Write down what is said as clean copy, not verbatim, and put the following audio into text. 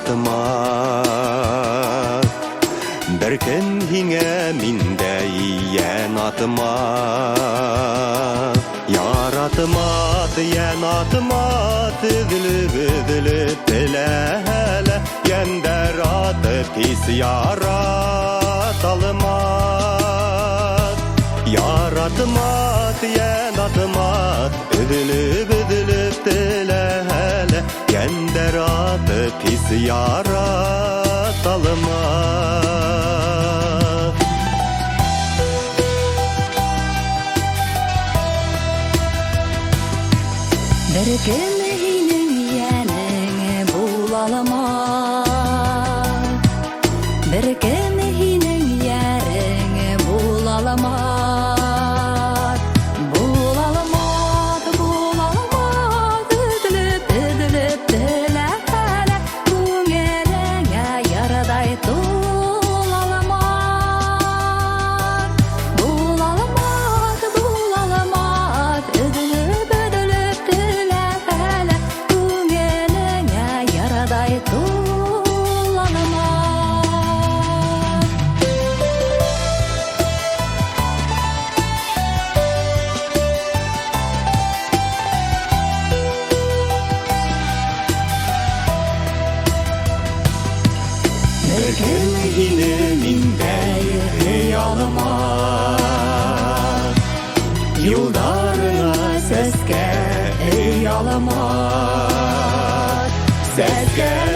яратма. Бер көн һиңә миндә иян атма. Яратма, диян атма, өзелеп өзелеп теләһәлә, Йәндәр атып һис яраталма. Яратма, диян атма, өзелеп өзелеп теләһәлә, Йәндәр атып һис яраталма. Бер кем һинең йәнең булалма. Бер кем һинең йәрең булалма. Булалма, булалма, өзелеп, өзелеп теләһәлә, күңелеңә ярдай тулалма. Булалма, булалма, өзелеп, өзелеп теләһәлә, күңелеңә ярдай тулалма. Бер кем һине миндәй һөй алмас. Юлдарыңа сәскә өй алмас. Сәскә.